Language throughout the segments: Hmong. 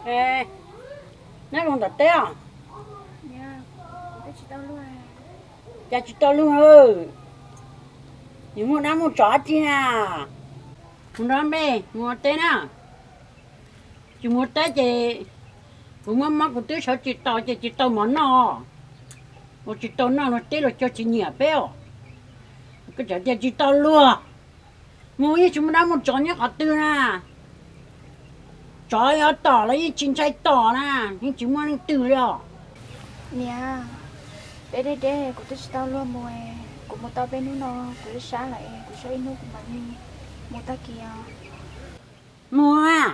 Nyob zoo tom teb os. Cas tsis tau luag? Nws muaj dab muaj tsov tsi na? Mus nrog npej mus ua teb na. Tsis mus ua teb ces kuv muab mob kuv twb sawv tsis tau ces tsis tau mov noj. Ua tsis tau noj luag teb luag chaw tsis nyiam peb os. Koj tseem tias tsis tau luag. Mus yeej tsis muaj dab muaj tsov nyob qhov twg na. Tsov yuav tom los yeej tsis ntshai tom na, yeej tsis muaj leej twg li os. Niam, peb deb deb kuv twb tsis tau luag mus, kuv mus tau peb hnub no kuv sab sab lawm es kuv saib ib hnub kuv mam li mus tag kis os. Mus,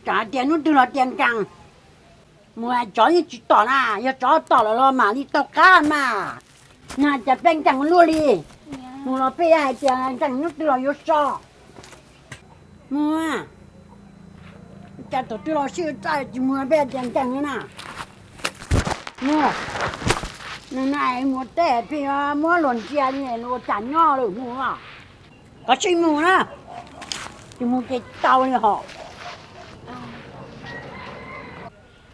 tsam hais tias hnub twg los tias nkees, mus tsov yeej tsis tom na, yog tsov tom lawm los mam li tau qab mas. Nag cas peb nkees luaj li, mus los peb hais tias nkees hnub twg los yuav so. Mus, cas thaum twg los sib txaj tsis mus peb hais tias nkees li na. Mus, nag nag mus teb pheej muab luag ntsia li luag cas nyob lawm mus. Koj sim mus na, tsis mus ces tau li hos.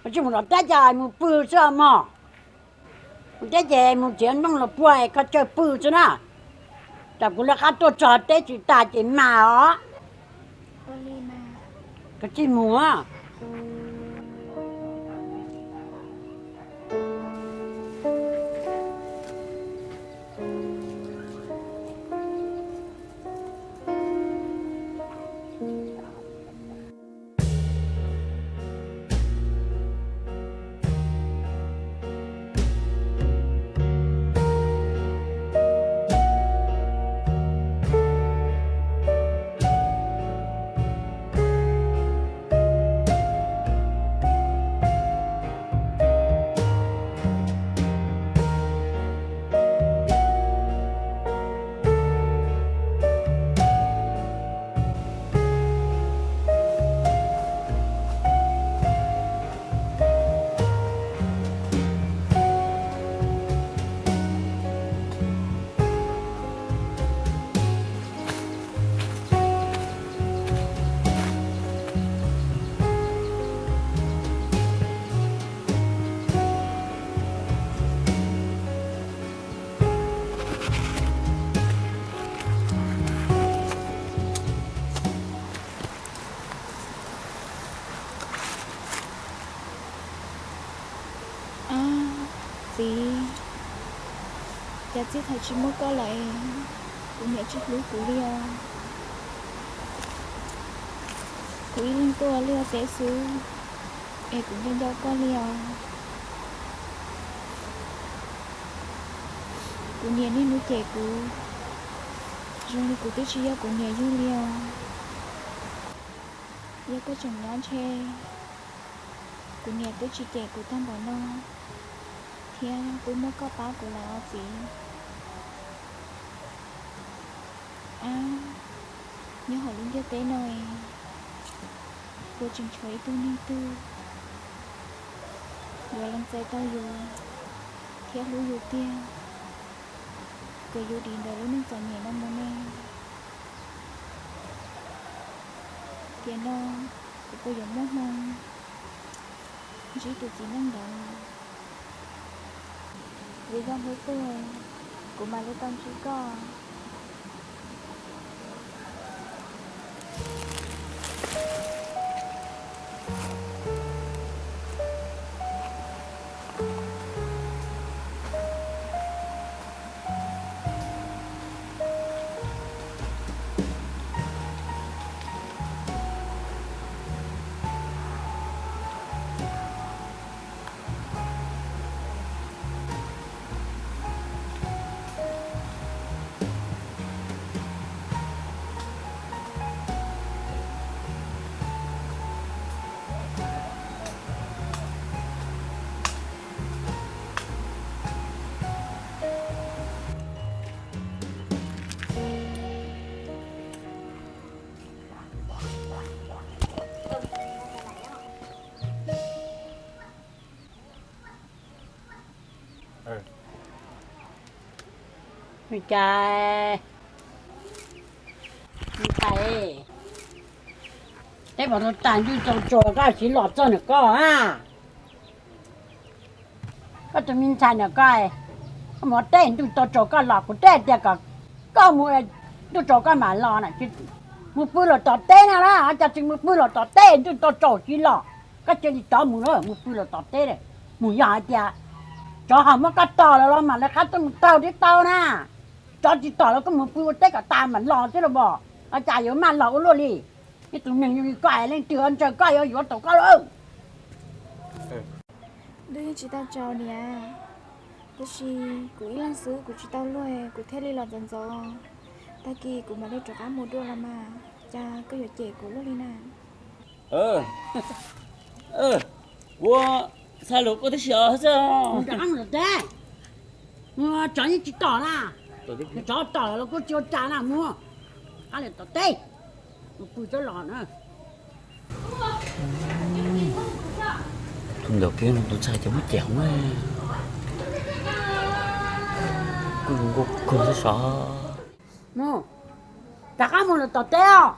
Koj tsis mus tom teb cas mus pw xwb mog. Mus teb ces mus txiav nooj los puag koj caw pw xwb na. Tsam kuv lawv qab tuaj txog teb tsis tas ces mas os. Koj tsis mus. Ab, txiv, cas txij thaum tsis muaj koj lawm, kuv niam tsis hlub kuv li os. Kuv ib leeg tuaj ua liaj ua teb xwb, es kuv nco nco koj li os. Kuv niam niaj hnub cem kuv, zoo li kuv twb tsis yog kuv niam yug li os. Yog koj tseem nyob ntshe kuv niam twb tsis cem kuv tag npaum no, thiab twb muab koj pab kuv lawm os txiv. Ab, nyob hauv lub ntiaj teb no es puas tseem tshuav ib tug neeg twg yuav lees txais tau yus thiab hlub yus tiag, kom yus dim ntawm lub neej txom nyem no mus ne? Tiam no kuv puas yuav muaj hmoo ntsib tus txiv neej ntawd? Kuv zoo hlub koj, kuv mam li tau ntsib koj. Cas, ntxhais, Teb puas tau tas ntuj tau tsaus koj siv los txog ntawm koj a? Koj tus me ntxhais ntawm koj, koj mus teb ntuj tau tsaus koj los, kuv teb tias kom koj mus ntuj tsaus koj mam los na. Mus pw los tom teb no las, cas tsis mus pw los tom teb, ntuj tau tsaus tsis los? Koj cia li rov mus na, mus pw los tom teb. Mus yog hais tias tsov ho muab koj tom lawm los mam li qab tuaj mus taug thiab tau na. Tsov tsis tom los koj mus pw ua teb kom tas mam los xwb los as, cas yuav maj los ua luaj li. Ib tug neeg zoo li koj leej twg ho ntsaws koj yuav yuav tau koj lawm. Ntuj yeej tsis tau tsaus niam, tab sis kuv ib leeg xwb kuv tsis tau luag, kuv thiaj li los ntxov ntxov. Tag kis kuv mam li rov qab mus dua los mas, cas koj yuav cem kuv luaj li na. Kuv xav lus koj tib si os xwb. Rov qab mus tom teb, tsov yeej tsis tom na. Tsov tom los kuj tsis ua cas na, mus qab tom teb, mus pw tsob los na. Tus ntawm kiag no tus ntxhais ces muab cem hov, kuj zoo nkauj kawg thiab sav. Mus, rov qab mus lawm tom teb os.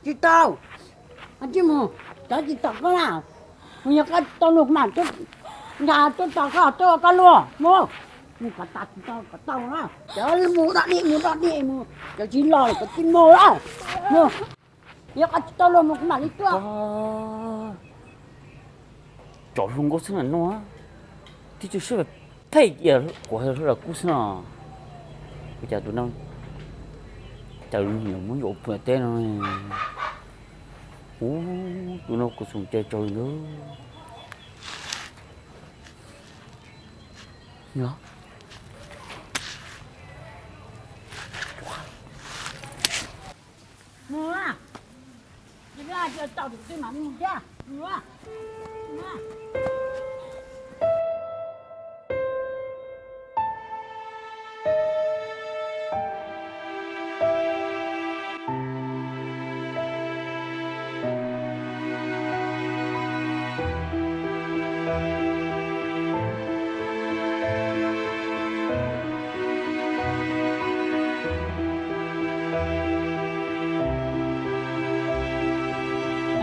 Tsis tau, tsis mus, cov tsis tom koj na. Mus yog koj tau luag mas, nqa tuaj tos koj, tuaj ua koj luag mus. Mus kom tas tsis tau kom tau na, cov mus dog dig mus dog dig mus, cov tsis los los cov tsis mus na. Mus, yog koj tsis tau luag mus kuv mam li tuaj. Tsov hluas nkauj xwb na no, tib tug sib phem, kuv hais los kub xwb no. Ua cas tus no, cas lub nyiam muab yuav pw teb no. Ub, tus no kuv xum cai tsaug li ntawd.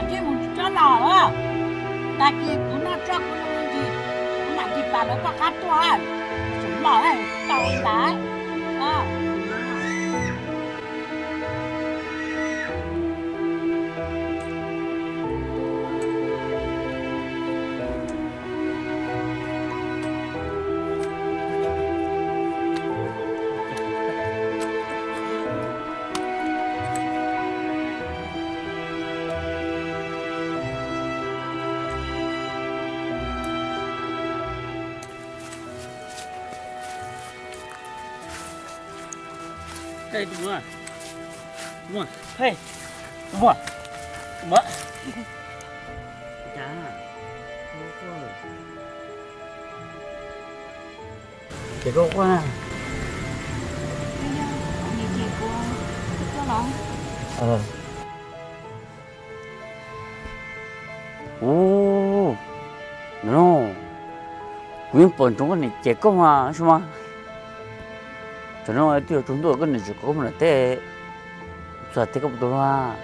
Tsis mus tsis tsob los, tag kis kuv noj tsob kuv zoo me ntsis, kuv mam nrig pas lawv koj qab tuaj, tseem los tau ntawd. Ces koj quaj na. Ub, no, kuv yeej pom ntsoov koj niam cem koj mas sis mas. Tam no twb yuav tsaus ntuj koj niam tseem kom koj mus lawm teb, txog teb koj puas tau luag?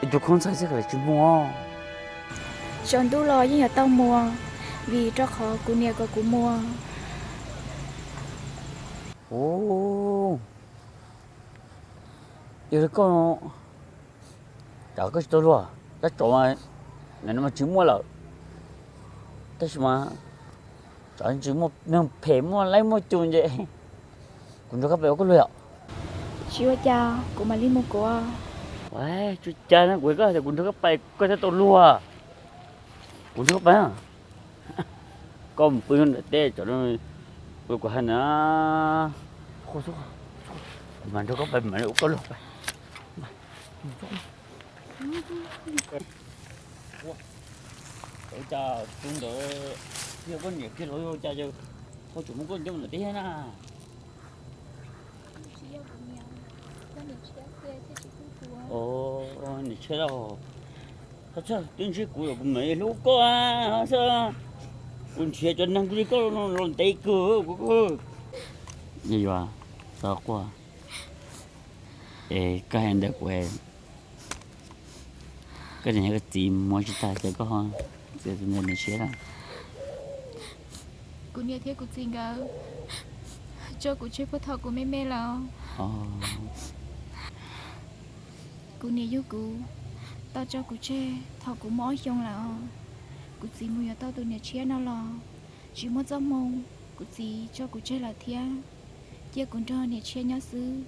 Ib tug khaub ntxhais xwb koj lam tsis muaj. Tsaus ntuj los yeej yuav tau mus, vim rau qhov kuv niam kom kuv mus. Ub, yog li koj, tsam koj tsis tau luag, tsam tsov mas tsis muaj lawm, tab sis mas tsam tsis muaj neeg phem muaj laib muaj cus ces kuv nrog koj pais ua koj luag yom. Tsis ua cas, kuv mam li mus kuv. Tsis ua cas no, kuv hais koj tias kuv nrog koj pais koj thiaj tau luag. Kuv nrog koj pais, koj mus pw nram teb tsam no, kuv hais na, kuv mam nrog koj pais mam ua koj luag pais. Ua cas tus ntawd yog koj niam kiag los ua cas ho tseem muab koj coj mus nram teb thiab na? Niam tshiab, twb ntsib kuv los kuv mam li hlub koj xwb. Kuv nrhiav cov neeg li koj los ntev kawg kuv. Yuav tau quaj. Es koj hais ntawm kuv, koj niam thiab koj txiv mus tsis tag ces koj ho txiav tus ntawd niam tshiab na? Kuv niam thiab kuv txiv nkawd tso kuv tseg puag thaum kuv me me lawm. Kuv niam yug kuv tau tso kuv tseg thaum kuv muaj ob xyoos lawm. Kuv txiv mus yuav tau tus niam tshiab no los tsis muaj txoj hmoo, kuv txiv tso kuv tseg lawm thiab, cia kuv nrog niam tshiab nyob xwb,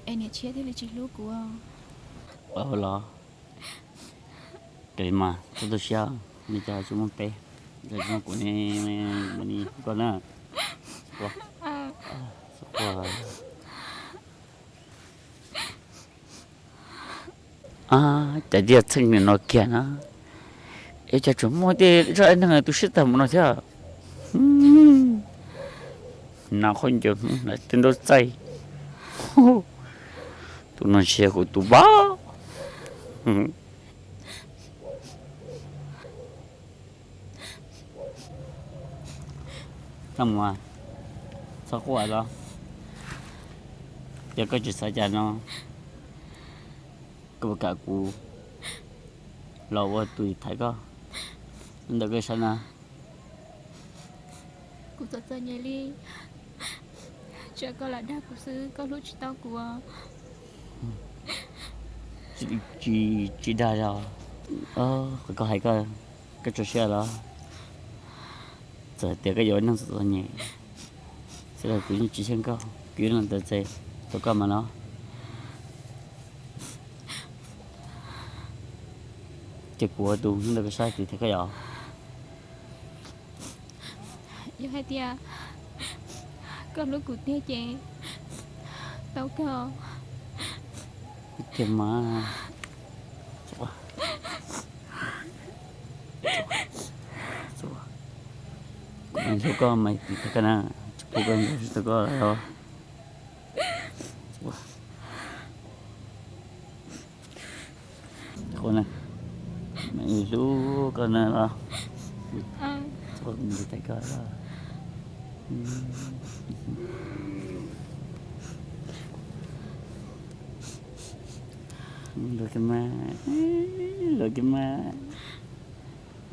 es niam tshiab thiaj li tsis hlub kuv. Los, raws li mas txhob tu siab, nej cov tsis muaj peb, tsis muaj kuv ne, kuv ni koj na. Cov tiaj txheej no kiag na, es cas tseem muaj tej zaj dab neeg tu siab tag mus no thiab. Nas qhaub ncaws hmoob hnav tej ntaub txaij, tus no ntshe kuv tus vab. Txhob quaj los, yog koj tsis xav cas no, koj puas kam kuv los ua tus thaiv koj ntawm koj sab na? Kuv txom txom nyem li, tsam koj lam dag kuv xwb, koj hlub tsis tau kuv. Tsis, tsis dag os, qhov koj hais koj, koj tso siab los. Txawm tias koj yuav ua neeg txom txom nyem, txawm los kuv yeej tsis xyeej koj, kuv yuav los ntawd txais tau koj mas los. Ces kuv ua tus ntawm koj sab tiv thaiv koj yom? Yog hais tias koj hlub kuv tiag ces tau kawg. Tiag mas, kuv hlub koj mas tiv thaiv koj na, tsis pub koj ntxub tsis tau koj os. Hlub koj na los, tiv thaiv koj. Luag kiag mas, luag kiag mas,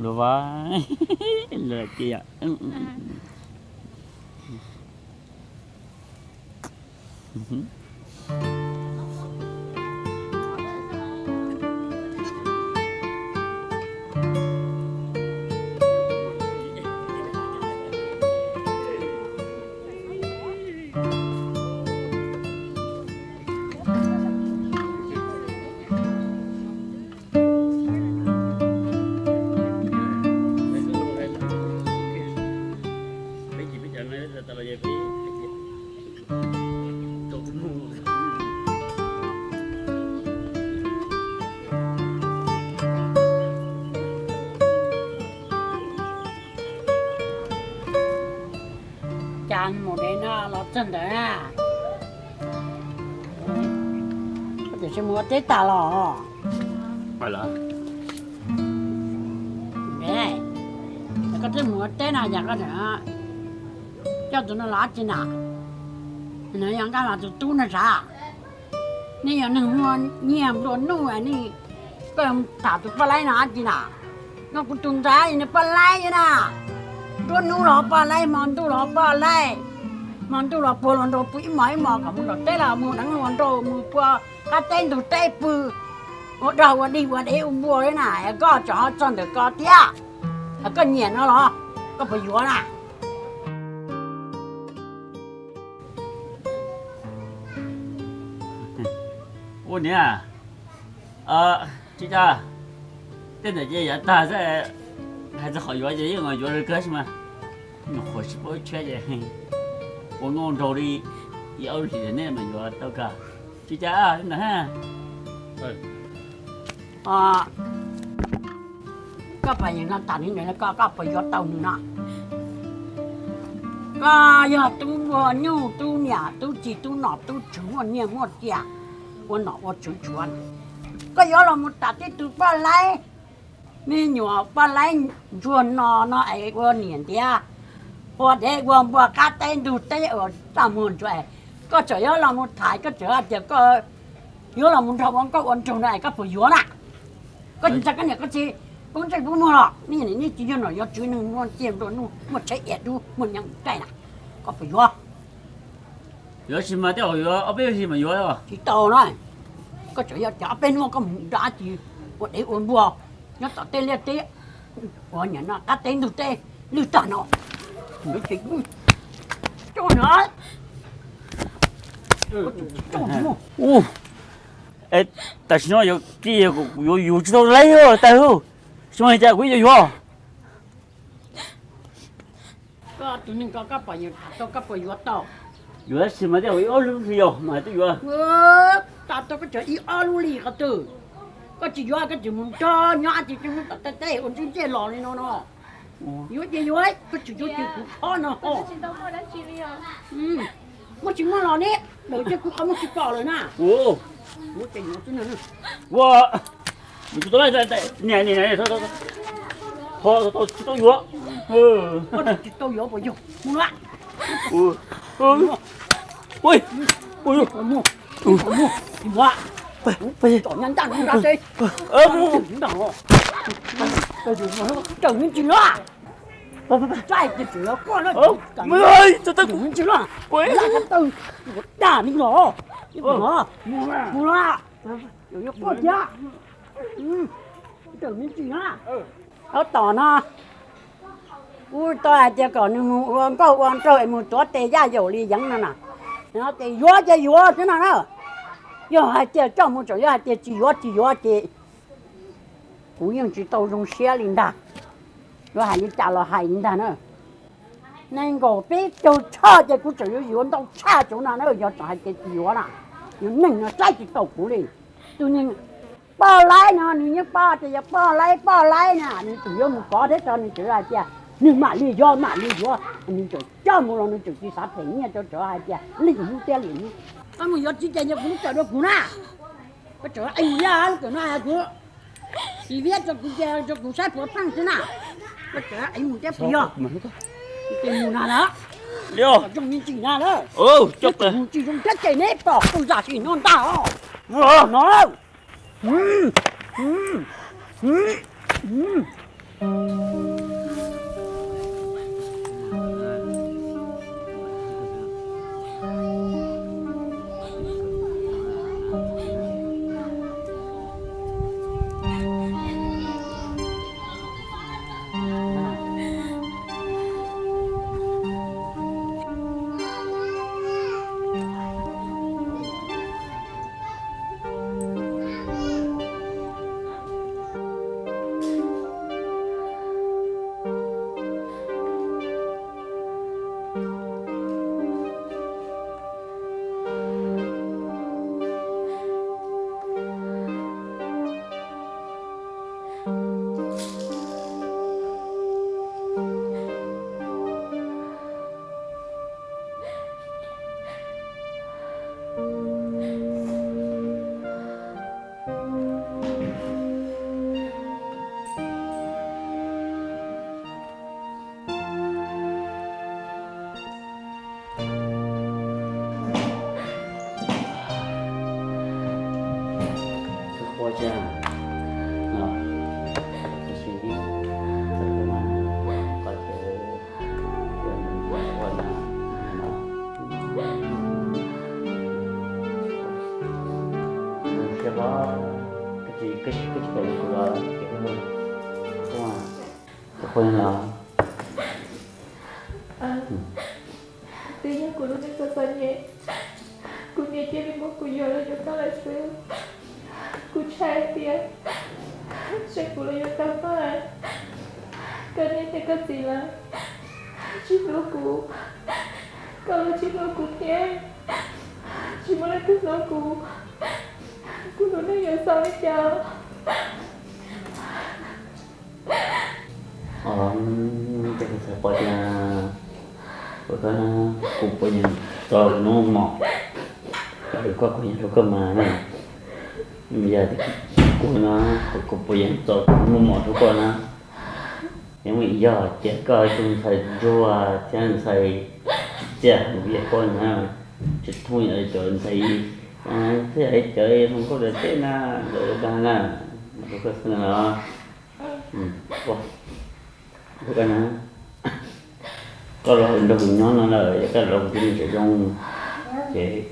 luag vas, luag kiag yom. Cas mus de no los txog ntawd na, koj tiam sis mus ua teb tas los? Koj twb mus ua teb no yog koj coj tus no los dab tsi na? Nws yog nkaj los tus tub no sav? Nej yog neeg muaj nyiaj nplua nuj, nej koj tham tus poj laib no dab tsi na? No kuv tus ntxhais nws poj laib na. Nruab hnub los poj laib, hmo ntuj los poj laib, hmo ntuj los puag hluas nraug pw ib hmos ib hmos, kom mus tom teb los mus deev hluas nraug, mus puag qab teb ntug teb pw, ua dog ua dig ua dev ua npua li na. Koj tseem ho txog ntawm ko thiab, koj nyiam no los koj puas yuav na? Ua niam, tsis tas, tej ntawd ces yav tag xwb, hais txog qhov yuav ces yeej yuav li kawg mas, nyuam qhuav sib paub tshiab ces ua nkauj nraug li ib ob hlis nej mas yuav tau kawg. Tsis tas li ntawd. Koj pab yeej no tas li ntawd, koj, koj puas yuav tau nws no? Koj yog tub nplua nuj, tub niam tub txiv, tub nom tub tswv, muaj nyiaj muaj txiag, ua nom ua tswv tshuav, koj yuav los mus tham tib tug poj laib, me nyuam poj laib ntsuag no no es ua niam ntiav, ua dev ua npua qab teb ntug teb uas txaj muag ntsuav, koj tseem yuav los mus tham, koj tseem hais tias koj Yuav los mus nrog ua nkauj ua nraug no es koj puas yuav na? Koj tsis ntshai koj niam koj txiv poob ntsej poob muag los? Nej tsis yog nom yog tswv neeg muaj tsiaj nplua nuj, muaj tsheb iab dub, muaj nyav mus caij na, koj puas yuav? Yuav tsis mas tej zaum yuav, ob peb hnub mas yuav. Tsis tau na, koj tseem yog tias ob peb hnub koj mus nrog dab tsi ua dev ua npua nyob tom tej liaj teb, ua niam no qab teb ntug teb lwj tag no, yuav ces coj no. Ub, tam sim no yuav kiag yuav yus tsis tau laib tag, tsis muaj li cas kuv yuav yuav. Koj tus neeg ko koj pom yus tham tau koj puas yuav tau? Yuav tab sis mas tej zaum ib ob lub hlis os mas twb yuav. Tham tau koj cov ib ob lub hlis qhov twg? Koj tsis yuav koj tseem mus nrog nyob dab tsi tom tej teb ua ntsej ntsej los li no no. Yuav ces yuav, koj tsis yuav ces kuv khob no ho. Muaj tsis muaj los ne, lawv thiab kuv qhov muag tsis pom lawm na. Ua, tsis tau yuav. Tsis tau yuav puas yog? Mus la. Ui, ui, ui, mus, mus, mus, tom nyab ncaj nram teb. Raws me ntsis no. Saib ces tseem yog koj na. Raws me ntsis no. Laj ko taw, dag li no. Mus la. Yog koj thiab. Raws me ntsis na. Tab tom no kuv tau hais tias kom nws mus ua nkauj ua nraug es mus tuav tes yaj yaum li yeev no na. Ces yuav ces yuav xwb no na. Yog hais tias coj mus tseem yog hais tias tsis yuav tsis yuav ces kuv yeej tsis tau zoo siab li ntag. Yuav hais li cas los hais li ntag na. Nees nkaum peb caug tshaj ces kuv tseem yuav yuav ntau tshaj cov no na. Yog tseem hais tias tsis yuav na, yog neeg no saib tsis taus kuv li. Tus neeg poj laib no nws yeej paub tias yog poj laib poj laib na, nws tseem yuav mus kov thiab tso nws tseem hais tias nws mam li yog mam li yuav, nws tseem coj mus los nws tseem tsis xav them nyiaj rau tseem hais tias lim hnub thiab lim hnub. Koj mus yuav txiv ces yog kuv lub tawm rau kuv na. Koj tseem ev mus yaj lub tawm no kuv, txiv viab rau kuv ces rau kuv saib puav pheej xwb na. Koj tseem ev mus thiab puas yog? Ces mus na lawm. Zoo me ntsis na lawm. Mus tsis zoo thiab ces neb pom kuv zam sim no ntag os. No. Twb yog kuv lub neej txom txom nyem, kuv niam cia li muab kuv yuam los yuav koj lawm xwb. Kuv ntshai tias saib kuv los yuav tau koj, koj niam thiab koj txiv lawv tsis hlub kuv, koj los tsis hlub kuv thiab, tsis muaj leej twg hlub kuv. Kuv lub neej yuav xaus li cas? Ces kuv txhais pom tias, ua koj, kuv puas yeem txo kuv lub mos rau koj, kuv yeem rau koj mas na. Yog tias kuv no, kuv puas yeem txo kuv lub mos rau koj na. Yog muaj ib yog ces koj ib tug ntxhais ntsuag thiab ntxhais tsim txiaj mus yam koj na, tsis thooj yam li cov ntxhais Thiab yog cov hluas nkauj ntawm teb na, ntawm dag na, tus koj xwb no los, ua, ua na, koj los nrog kuv nyob no lawm, yog koj los kuv tib neeg tseem zoo, ces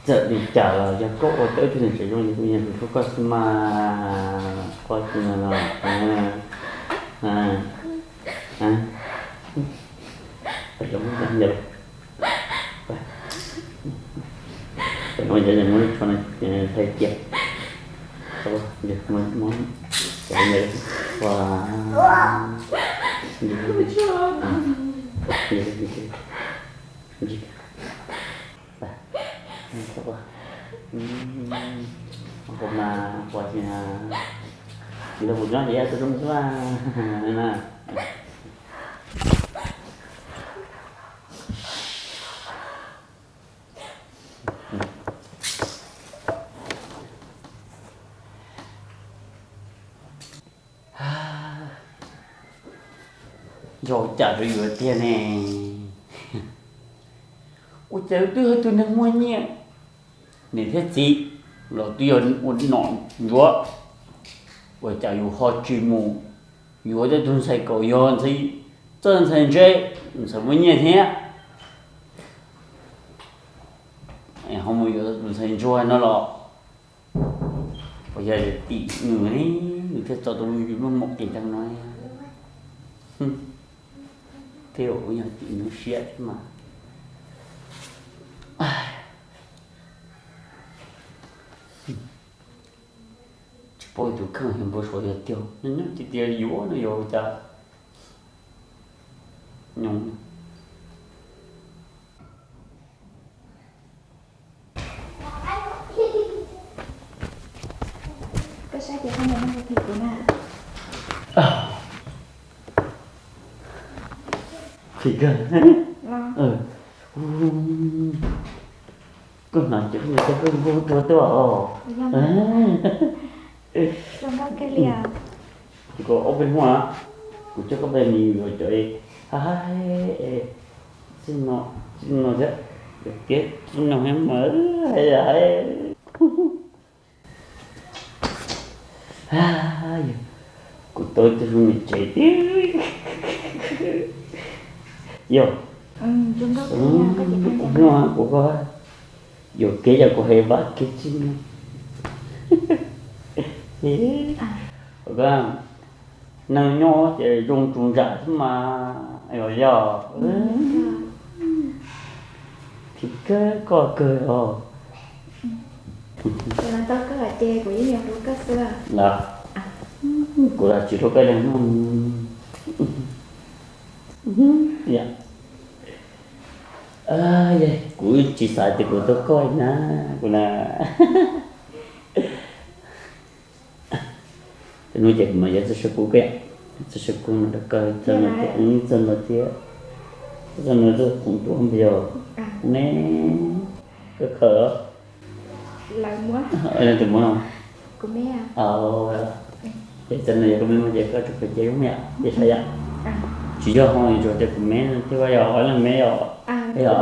txawm li cas los yog koj ua tau ib tug neeg tseem zoo ces kuv yeej hlub koj xwb mas, koj xwb no los, muab ib co no hlais cia, muab, muab, ua, mas ua si na, los kuv nyob ces yog tus zoo xwb na. Yog ua cas rau yus tiag ne? Ua cas yus twb yog tus neeg muaj nyiaj, niam thiab txiv los twb yog ua nom ntsuav, ua cas yus ho tsis mus yuav tau tus ntxhais kaum yog ntxhais txawj ntxhais ntse, ntxhais muaj nyiaj thiab, ho mus yuav tau tus ntxhais ntsuag no los? Puas yog tim nws ne, nws thiaj txo tau lub ntsej muag qis ntag no? Thiab ua yog tim nws siab thiab mas. Tsis paub tus kheej npau suav yog tiag, nyob nyob tiag tiag yuav no yog ua cas. Koj saib ces koj niam no kuv na. Phim kawg. Los. Koj hnav cov niag coj koj npog tuag tuaj os. Zoo nkauj kawg li os. Ces koj ob peb hnub na, kuv coj koj pem me nyuam cov hab hab txij no, txij no thiab, yog tiab txij no mas hais. Yog kuv tau ib tug zoo niam tsev tiag. Yog, kuv koj yuam kev yog kuv hais vaj kev tsis no. Neeg nyob ces zoo tsus ntsam xwb mas, yog yog. Phim kawg koj kawg os. Kuv los tsis hlub koj leej no. Kuv tsis xav tias kuv tau koj na, kuv na. Tej hnub ces kuv mam yuav txoj saw kub koj, txoj saw kub no rau koj, txoj no thiab, txoj no thiab, txoj no txoj khoom tuaj npag yog ne, koj khaws. Tus muab no, es txoj no yog koj me muab ces koj tsuas khaws cia zoo yam ces saib yam. Tsis yog ho tsuas tias kuv me thiab, yog ob leeg me yom. Yog.